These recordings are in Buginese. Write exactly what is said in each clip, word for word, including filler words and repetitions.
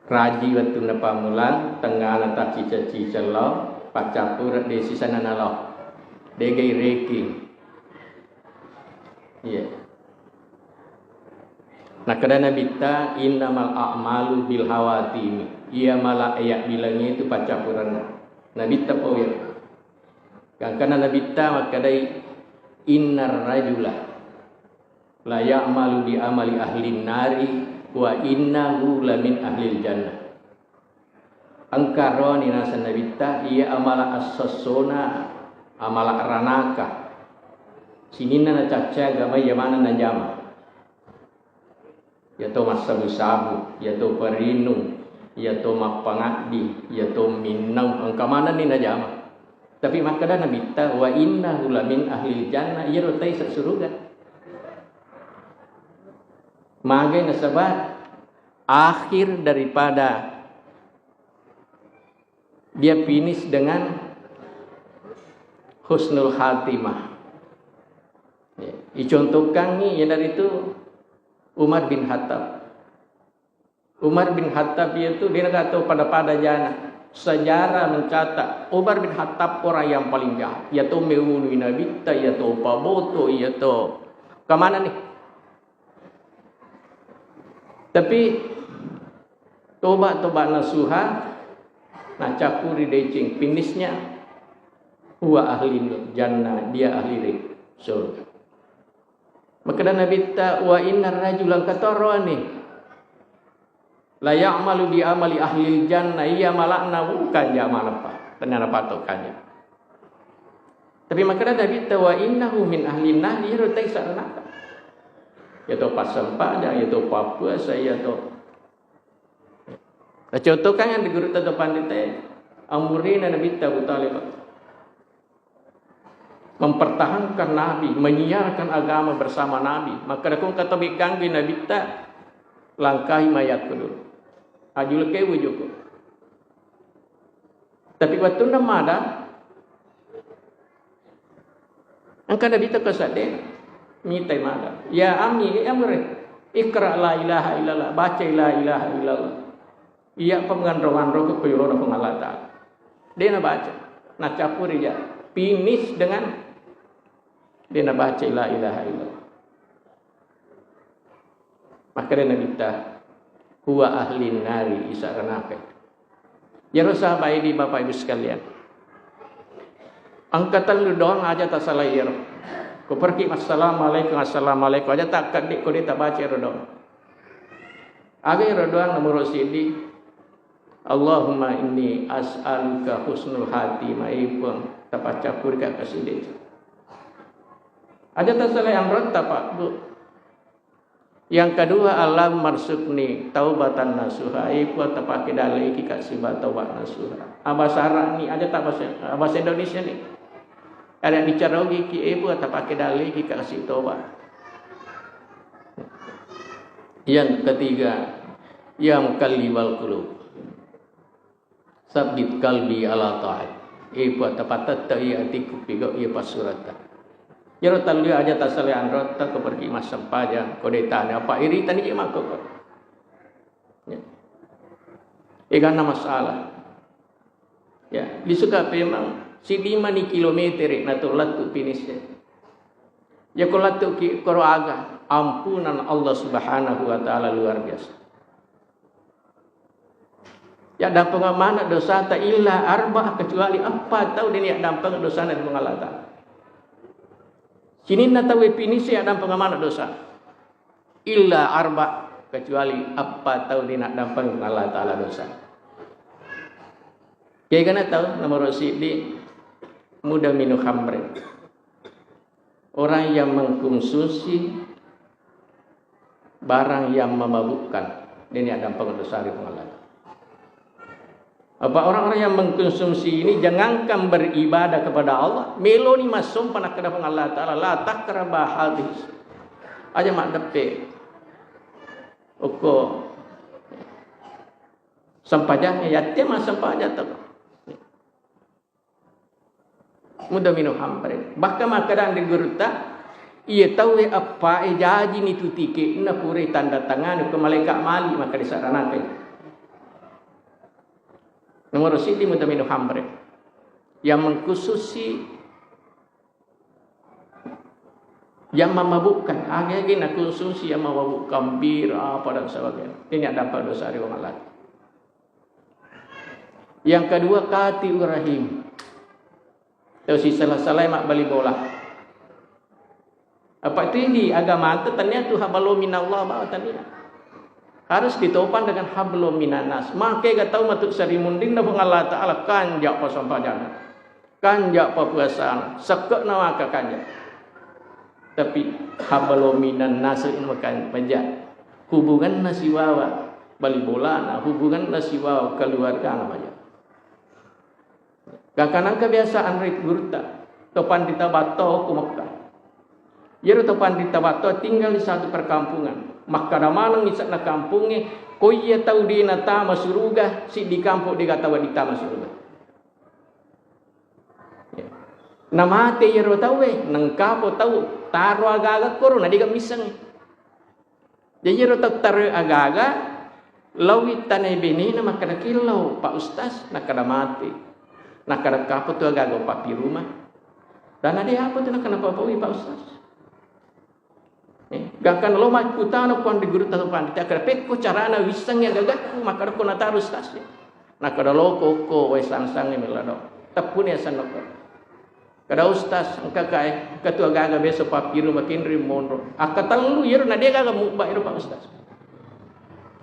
Raji wettunna pammulang, tengngana taccica-cica lao, paccappureng de sisenna nalao. Degai reki. Iya. Nakkeda Nabitta, "Innamal a'malu bil hawatimi." Iya mala iya bilangi itu paccappurenna. Nabitta pau iya. Gangkanna Nabitta makkedai, "Innar rajula la ya'malu bi amali ahlin nari wa innahu lamin ahlil jannah." Engka roani naseng Nabitta, iya amala assessona, amala ranaka. Sininna nacacca agama iya maneng najama. Iyato massabu-sabu, iyato parinung, iyato mappangaddi, iyato minnau, engka manenni najama. Tapi makkeda Nabitta, "Wa innahu lamin ahlil jannah," iyaro taisa suruga. Magai nasaba akhir daripada dia finish dengan husnul khatimah. Ya, icontohkangngi iyanaritu Umar bin Khattab. Umar bin Khattab iyatu de'na gaga tau pada-pada jana. Sejarah mencatat Umar bin Khattab orang yang paling jahat. Iyato mewunui nabitta, iyato paboto, iyato kemana nih? Tapi toba-toba nasuha, nacappuri deceng, finishnya huwa ahli jannah, dia ahli surga. Makkeda Nabitta, "Wa innar rajula," engka to roani, "la ya'malu bi amali ahlil jannah," iya mala'na bukan jamanappa, tennana pato kanja. Tapi makkeda Nabitta, "Wa innahu min ahlin nar," iyaro taisa neraka. Iyato passempajang, iyato pappuasa, iyato. Nacontohkan yang di guru tata pandita, amurina Nabitta Abu Thalib. Mempertahankan Nabi, menyiarkan agama bersama Nabi. Maka dakung kata bikanggui Nabitta, langkahi mayatku dulu. Ajul ke wujuku. Tapi wettunna mada, engka Nabitta kesadde, mitai mada. Ya ammi, ya amre, ikra la ilaha illallah, baca la ilaha illallah. Iya penganro-anro ke kuyurona Puang Allah Ta'ala. Dia nabaca, nacappuri ja. Finish dengan dia nabaca la ilaha illallah. Makkeda Nabitta, "Huwa ahlin nari," isa ranaka. Iyaro sahabat ini, Bapak Ibu sekalian, engka tellu doang aja tasalai iyaro. Ko perki, "Assalamualaikum, assalamualaikum," aja takkeddi ko de tabaca ero doang. Aga ero doang nomoro siddi, "Allahumma inni as'aluka husnul khatimah," eh Puang, tapaccappurika kasi de'to. Aja tasalai anrotta, Pak, Bu. Yang kedua, "Allahumma rzuqni taubatan nasuha," eh Puang, tapake dalleiki ka siba taubat nasuha. Abasarani aja tabasa, bahasa Indonesia ni. Ada bicara ogi ki, eh Puang, tapake dalleiki ka kasi tobat. Yang ketiga, "Ya muqallibal qulub, tsabbit qalbi ala ta'at." Eh Puang, tapattetta iya atiku pigau iya passurata. Iyaro tellu aja tasalai anrotta ko pergi massempajang, ko de tane apa iritani je makkoko. Ya. Eganna masalah. Ya, lisuka memang siddi mani kilometer na to lettu finish. Ya ko lettu ki koro aga, ampunan Allah Subhanahu wa Ta'ala luar biasa. Ya dampeng mana dosata illa arba, kecuali empat tau deni ya dampeng dosana di Allah Ta'ala. Sininna tau finish ya dampeng mana dosa. Illa arba, kecuali eppa tau de naddampeng Allah Ta'ala dosa. Kegana tau nomoro siddi, muda minum khamre. Orang yang mengkonsumsi barang yang memabukkan, de naddampeng dosa ri Puang Allah. Apa orang-orang yang mengkonsumsi ini jangankan beribadah kepada Allah, meloni massompa nakkeda Puang Allah Ta'ala, "La taqraba hadhihi." Aja maddeppe. Okko. Sempajang, yattia massempajang to. Muda minum hampre. Bahkan makkeda di gurutta, iya tauwe eppa e jaji ni tu tike'na pura tanda tangani ke malaikat mali, maka disaranakai. Nomor siddi mutaminum khamr. Yang mengkonsumsi yang memabukkan, aga-aga yang nakonsumsi yang memabukkan, bir, apa dan sebagainya. Ini ada apa dosa ri Allah. Yang kedua, qati'ur rahim. Tau sisala-salai mabbali bola. Apa itu di agama itu ternyata hablum minallah bawa tania. Harus ditopang dengan hablum minannas. Maka ga tau matu sarimunding na Puang Allah Ta'ala kanja pa sampajana. Kanja pa puasana. Sekke'na maka kanja. Tapi hablum minannas ini makan maja. Hubunganna sibawa bali bolana, hubunganna sibawa keluargana maja. Gangkanna kebiasaan ri gurutta, to panrita batto ku Mekka. Iyaro to panrita batto tinggal di satu perkampungan. Makkada maneng ise'na kampungnge, ko iya tau de natama suruga, siddi kampung de gaga tau ditama suruga. Namate iyaro tauwe, nengkapo tau taro aga-aga koro, na de ga missengngi. Jaji iyaro tau taroi aga-aga, laowi tanai benena makkada, "Kellau, Pak Ustaz," nakkada, "Mate." Nakkada, "Kapo tu aga-aga upappiruma?" Dana, "De apa tu nakkada papaui, Pak Ustaz." Eh, gangkanna lo makkutana ku anre gurutta to panrita, akkada, "Pekko carana wissengngi aga-agakku?" Makkada, "Ko nataro Ustaz." Nakkada, "Loko ko wae sangsang e melladong. Teppuni asenna ko." Kada, "Ustaz, engka kae, engka tu aga-aga biasa pappiru makenri monro." Akkatellu iyaro na de gaga mubba ero, Pak Ustaz.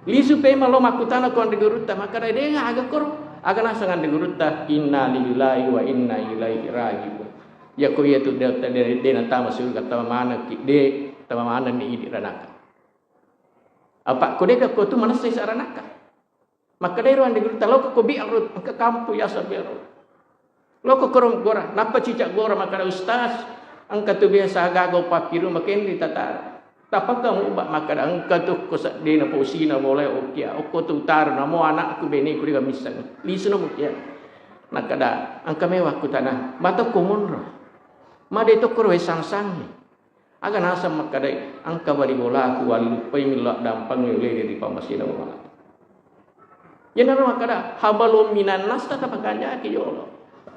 Lisu pema lo makkutana ko anre gurutta, makkada, "De gaga koro." Aga naseng anre gurutta, "Inna lillahi wa inna ilaihi raji'un." Yako iya tu de, de, de natama surga, tama maneng ki, de, tama maneng ni idi ranaka. Apa ko de ko tu manessa isa ranaka. Makkeda ero anre gurutta, "Loko ko Bi'rut, engka kampu yaseng Bi'rut. Loko koro gora, nappa cicak gora." Makkeda, "Ustaz, engka tu biasa aga-aga upappiru makenri tataro. Tapakka mubba." Makkeda, "Engka tu ko seddena posina bolae okkia, okko tu utaro namo anakku beneku de ga misseng. Lisu na mukia." Nakkeda, "Engka mewa kutana, mata ko monro. Made to koro wae sangsang e." Aga naseng makkedai, "Engka bali bolaku, wallupai millau dampeng ulele ri pammasena Puang Allah." Iyanaro makkeda, hablum minannas tatapakanjaki jolo.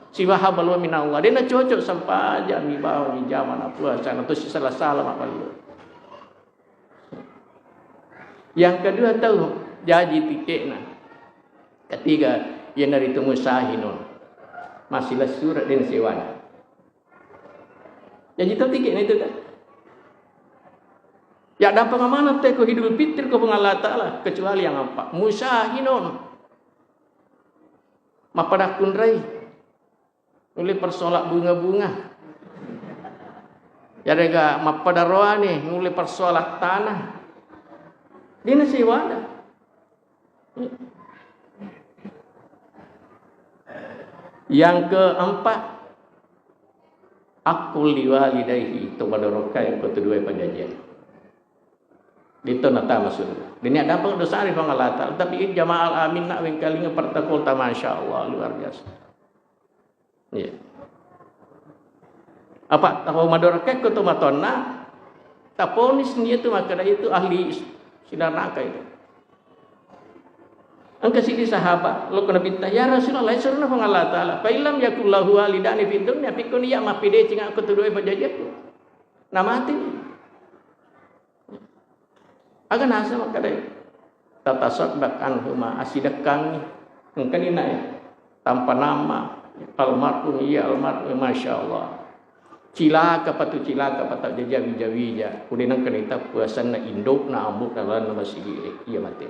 Siba hablum minallah. Dena cocok sempajang mi bawang mi jama na puasa, na to sisala-sala mabballo. Yang kedua tau jaji tikekna. Ketiga, iyanaritu musahinun. Masih lessurek dena sewana. Jaji tau tikekna itu kan. Ya dampeng amanah te ko Idul Fitri ko Puang Allah Ta'ala, kecuali yang empat. Musahinun. Mappada kunrai. Nulle persoalan bunga-bunga. Yarega mappada roane, nulle persoalan tanah. Dena sewada. Yang keempat, aqqul liwalidaihi, to madorokai ko tu dua pajajian. Dito natama surga. Dini ada apa dosa ri Puang Allah Ta'ala, tapi jamaah amin nak wengkalinga protokol ta, masya Allah, luar biasa. Iya. Apa tau madorake ko to matonna, taponis dia tu makkeda itu ahli sineraka itu. Engka siddi sahabat, lo kena pinta, "Ya Rasulullah, suruna Puang Allah Ta'ala. Fa illam yakul lahu walidani fid dunya, pikkoni ya mappedeceng aku tu dua pajajiakku." Namati. Aga naseng makkedai, "Tatasaddaq anhuma, asidekkangngi." Engkani nae, tanpa nama, almarhum, iya almarhum, masya Allah. Cilaka patu, cilaka patu, jaja wija-wija. Udah nengkani tappu asenna indokna, ambokna, lalanna masigi, iya mate.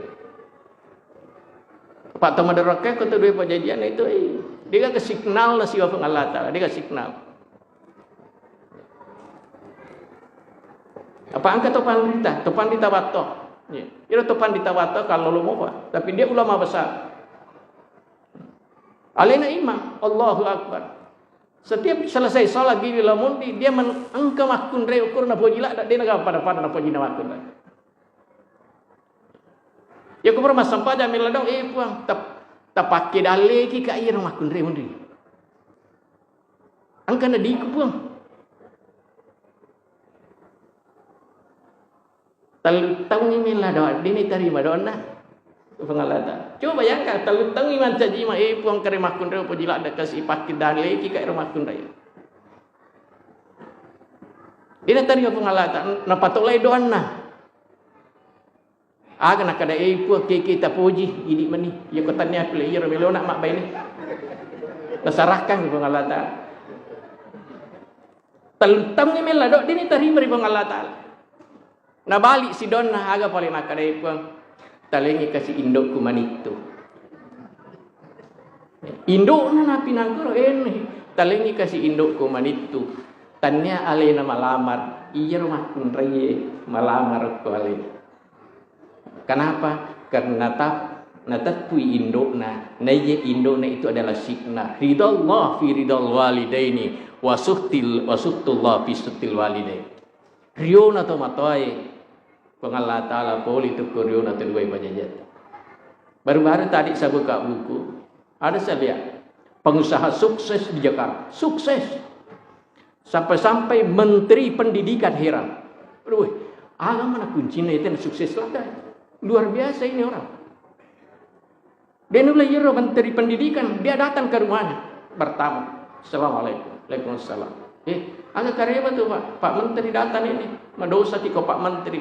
Pak to madorake ko tu dua pajajian itu, eh, dia ke signal na siwa Puang Allah Ta'ala, dia ke signal. Apa engka to panrita, to panrita batto. Iya. Iro to panrita batto kalau lo mopa, tapi dia ulama besar. Alena imam, Allahu Akbar. Setiap selesai sholat gili lamundi, dia men-, engka makkunrai ukur napoji ladda, dia naga pada-pada napoji na makkunrai. Ya kupura massempajang mela dong, eh Puang, tap-, tapakke dalleki ka iro makkunrai mundi. Engka na diku, Puang. Tellu taungngi mela doang, dini tarima doanna. Puang Allah Ta'ala. Coba bayangkan, tellung taung mancaji ma, eh, Puang, kare makkunrai upoji ladde kasi pakkiddang leki ka ero makkunrai. Ina tarima Puang Allah Ta'ala, napatolai doanna. Aga nakkeda, eh, Puang, keke tapoji, idi meni. Iya ko tania pile, iya ro melona mabbaine. Nasarahkan Puang Allah Ta'ala. Tellung taung mella do, dini tarima ri Puang Allah Ta'ala. Nabalik si donna, aga pale makkeda, eh, Puang, talengi kasi indokku manittu. Indokna napinangkuro, eh, talengi kasi indokku manittu. Tania alena malamar, iya ro makkunraie malamar ko ale. Kenapa? Karena tap-, nateppui indokna, naiye indokna itu adalah sikna. Ridallah fi ridal walidaini, wa suhtil, wa suhtullah fi suhtil walidain. Riona to matoae, Puang Allah Ta'ala poli tu ko riona to duai pajajatta. Baru-baru tadi saya buka buku, ada saya lihat pengusaha sukses di Jakarta. Sukses. Sampai-sampai Menteri Pendidikan heran. Aduh, aga mana kuncina itu sukses lagi. Luar biasa ini orang. Dia nulis iro Menteri Pendidikan, dia datang ke rumahnya. Bertamu. Assalamualaikum. Waalaikumsalam. Eh, aga kareba tu, Pak? Pak Menteri datang ini. Madosa ki ko Pak Menteri.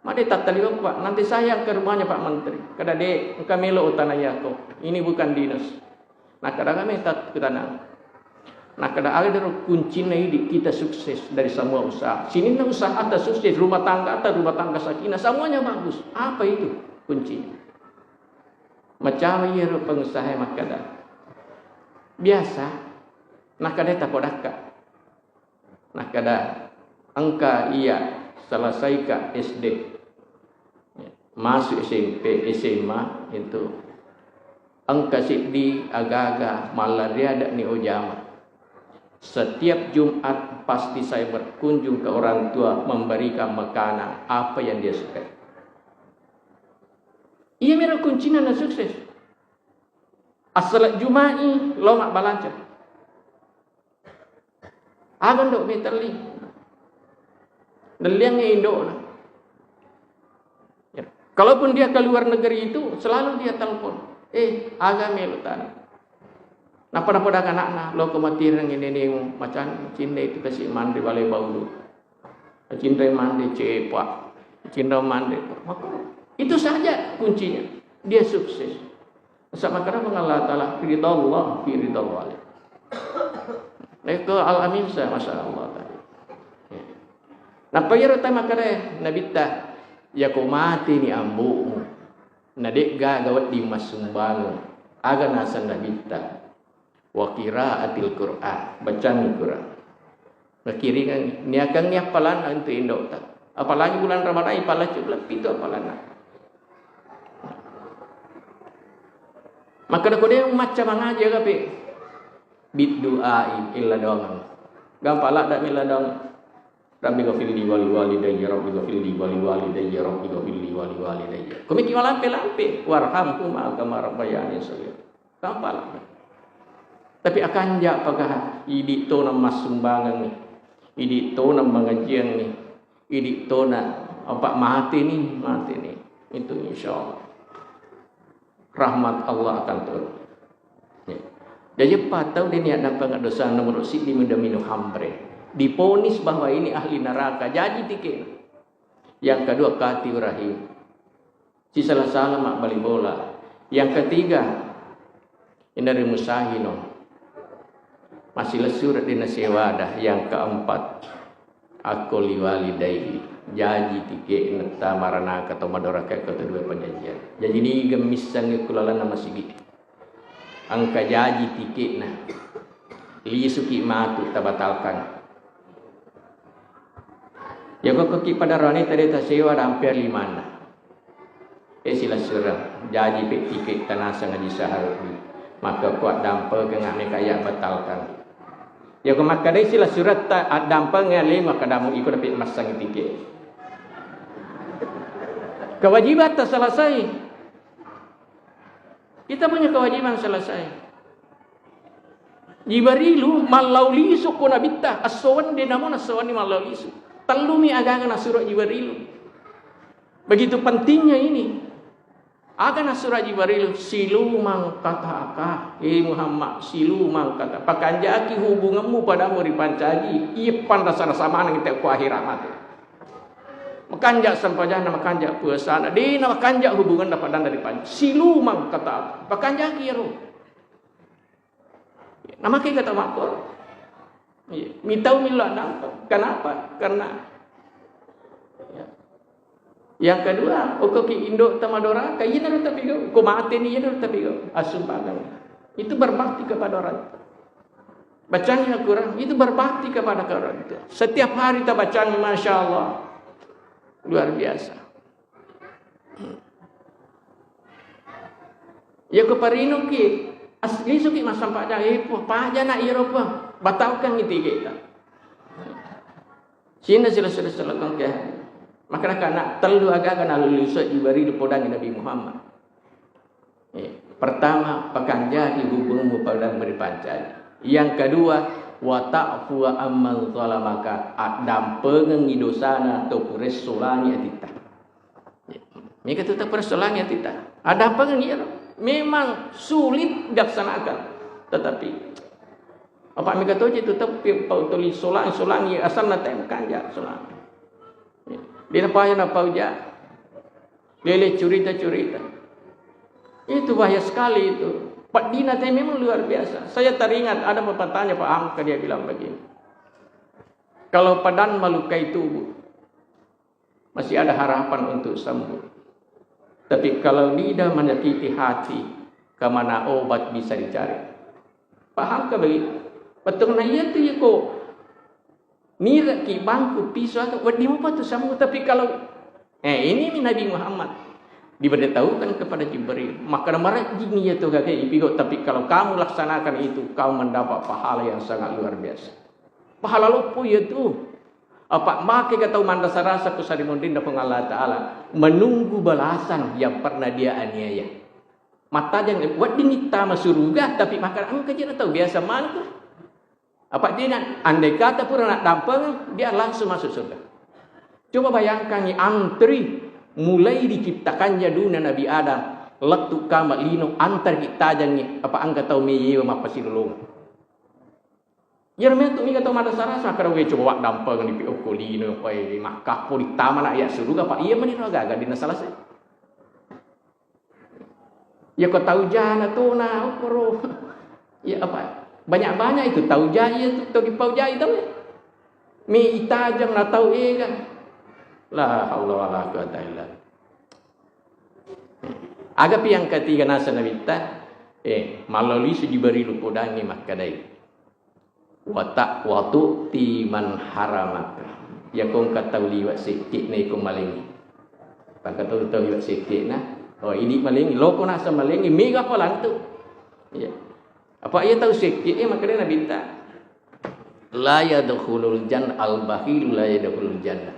Made tattaliwa, Pak. Nanti saya yang ke rumahnya Pak Menteri. Kada de, engka melo utana yako. Ini bukan dinas. Nakkeda kami tat-, kutana. Nakkeda ada ro kuncinna idi kita sukses dari semua usaha. Sininna usaha ta sukses, rumah tangga ta, rumah tangga sakinah, semuanya bagus. Apa itu kuncinya? Macawa iyaro pengusaha makkeda, biasa nakkeda tapodakka. Nakkeda, engka iya selesaika S D, masuk S M P, S M A itu, engka seddi aga-aga mallariadani ojama. Setiap Jumat pasti saya berkunjung ke orang tua, memberikan makanan apa yang dia suka. Iya mero kuncina na sukses. Assala Juma'i lo mabbalanca. Aga ndo mitelli. Nelliangngi indo'na. Ya. Kalaupun dia ke luar negeri itu, selalu dia telepon. Eh, aga melo tana. Napa napoda anakna, lo ko matireng nenemu, macan cinna itu kasi manre bale baulu. Cinta manre cepa. Cinta manre. Maka itu saja kuncinya. Dia sukses. Sama kenapa Allah Ta'ala ridha Allah fi ridha walid. Eko Al-Amin saya, Masya Allah tadi. Napa iyaro tama kare Nabitta, yako mati ni ambu'mu. Na de'gaga wedding massumbangeng. Aga naseng Nabitta. Wa qiraatil Qur'an. Bacangi Quran. Nakiringangngi. Niakangngi appalanna untuk indo'ta. Apalagi bulan Ramadan, ipalaccu bulan pitu appalanna. Makkeda ko de' macca mangaji aga pe. Biddu'ai illa doangeng. Gampang ladda milla doangeng. Rabbi ghafirli wali walidayya, Rabbi ghafirli wali walidayya, Rabbi ghafirli wali walidayya. Komiki malampe-lampe, warhamhuma kama rabbayani shaghira. Gampang ladda. Tapi akanja pagaha, idi tona massumbangengngi, idi tona mangajiangngi, idi tona apa mati ni, mati ni. Itu insya Allah. Rahmat Allah akan turun. Ya. Jadi, eppa tau de' niaddampengeng dosa nomor siddi muda minum hambre. Diponis bahwa ini ahli neraka, jaji tiketna. Yang kedua, kati Ibrahim. Sisala-sala mabbali bola. Yang ketiga, inari musahino. Masih lesur dina sewada. Yang keempat, akko liwali dai, jaji tiketna tamaranaka to madoraka ko to dua penyajian. Jaji niga missengngi kulalanna masigi. Engka jaji tiketna. Lisuki matu tabatalkan. Yako koki pada rani tadi tasewa dampe limanna. Eh, silasureng, jaji pe tiket tanaseng Haji Saharudin. Maka kuat dampengeng ame kaya batalkan. Ya, ko makkadai silasuretta addampengeng ale, makkadamu iko dapat masang tiket. Kewajiban tak selesai. Kita punya kewajiban selesai. Jibrilu mallau lisu ko Nabitta, esso wende namo nasso wenni mallau lisu. Tellumi agaga nasuro Jibrilu. Begitu pentingnya ini. Aga nassuro Jibril, "Silu man qata'aka, eh Muhammad, silu man qata-, pakanjaki hubungemmu padamu ripancaji, iya panrasa-rasa maneng te ko akhirat mate." Makanja sempajanna, makanja puasana, de na makanja hubunganna padanna ripancaji. "Silu man qata'aka, pakanjaki iyaro." Namake kata makkoro. Iya. Mitau millo addampeng. Kenapa? Karena, ya. Yang kedua, okkoki indo tama doraka, iya naro tapi kau, ko mate ni iya naro tapi kau, asumbangan. Itu berbakti kepada orang tua. Bacangi Al-Quran, itu berbakti kepada orang tua. Setiap hari kita bacangi, Masya Allah. Luar biasa. Iya ko parinoki, as-, lisuki massempajang, eh, pa-, pajana iyaro pa, bataukan itu kita. Sini sila-sila-sila kengke. Maka nak tellu agaga naluluso Jibril podangi Nabi Muhammad. Eh, pertama, pakanjaki hubunganmu pada meripancai. Yang kedua, wa ta'fu amman zalamaka, addampengengi dosana to puressolangi atitta. Mega tetap persoalannya kita. Ada apa kan iya? Memang sulit dilaksanakan. Tetapi apa mega toji tetap pau toli solang, solang ya asal na tem kanja solang. Dia apa yang apa uja? Lele curita-curita. Itu bahaya sekali itu. Pak Dina teh memang luar biasa. Saya teringat ada pepatahnya Pak Hamka, dia bilang begini. Kalau padan melukai tubuh, masih ada harapan untuk sembuh. Tapi kalau lidah menyakiti hati, kemana obat bisa dicari? Paham ke begitu? Betul na iya tu ya ko. Niraki bangku piso atau wedding mupa tu sembuh. Tapi kalau, eh, ini mi Nabi Muhammad diberitahukan kepada Jibril, maka marejjing iya tu kakek ipigo. Tapi kalau kamu laksanakan itu, kamu mendapat pahala yang sangat luar biasa. Pahala loppo iya tu. Apa make ka tau manrasa-rasa ko sarimunrinna Puang Allah Ta'ala, menunggu balasan yang pernah dia aniaya. Mattajang wedding ittama suruga, tapi maka engka jena tau biasa maneng tu. Apa jena andai kata pura naddampengeng, dia langsung masuk surga. Coba bayangkan antri mulai diciptakannya dunia Nabi Adam, lettu kama lino antar tajangi apa engka tau meyewa mappasilolongan. Iyaro metu mega tau maddasarasa, makkeda, "We, coba waddampengeng di P O ko lino, we, makkappo dittamana iya suruga, Pak." Iya mani ro gaga dina selesai. Iya ko tau jana tona, okkoro. Iya apa? Banyak-banyak itu tau jai itu, tau dipau jai tau. Mi itajang na tau ega. La haula wala quwata illa billah. Aga pi yang ketiga nasa nabitta, eh, mallalui si Jibril podangi makkedai. Wata-, watu'ti man haramaka. Iyako engka tau liwa' sekke'na iko malengngi. Paka tau, tau liwa' sekke'na. Oh, idi' malengngi, loko nasa malengngi, mega pa lantu. Iya. Apa iya tau sekke', eh, makkeda Nabitta, "La yadkhulul jan-, al-bakhilu la yadkhulul jannah."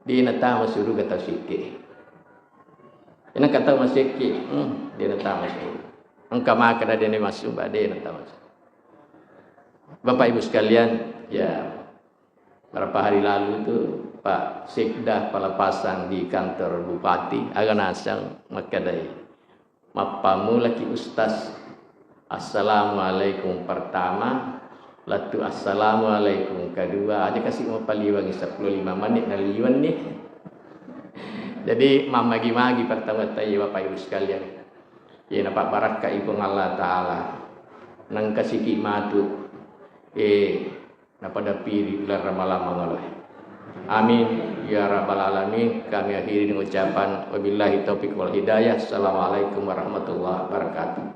Dena tama suruga tau sekke'. Engka tau masekke', hmm, dena tama suruga. Engka makkeda dena massumba, dena tama suruga. Bapak Ibu sekalian, ya, berapa hari lalu itu Pak Sekda Palapasan di kantor Bupati, aga naseng makkedai, "Mappammulaki Ustaz, assalamualaikum pertama, lettu assalamualaikum kedua, aja kasi mapaliwangi seppulo lima menit naliwenni." Jadi, mammagi-magi pertama tadi, Bapak Ibu sekalian. Iya, napabbarakkai Puang Allah Ta'ala. Nengka siki matu, eh, napada piri bulan Ramalang mangolo. Amin ya rabbal alamin. Kami akhiri dengan ucapan wabillahi taufiq wal hidayah. Assalamualaikum warahmatullahi wabarakatuh.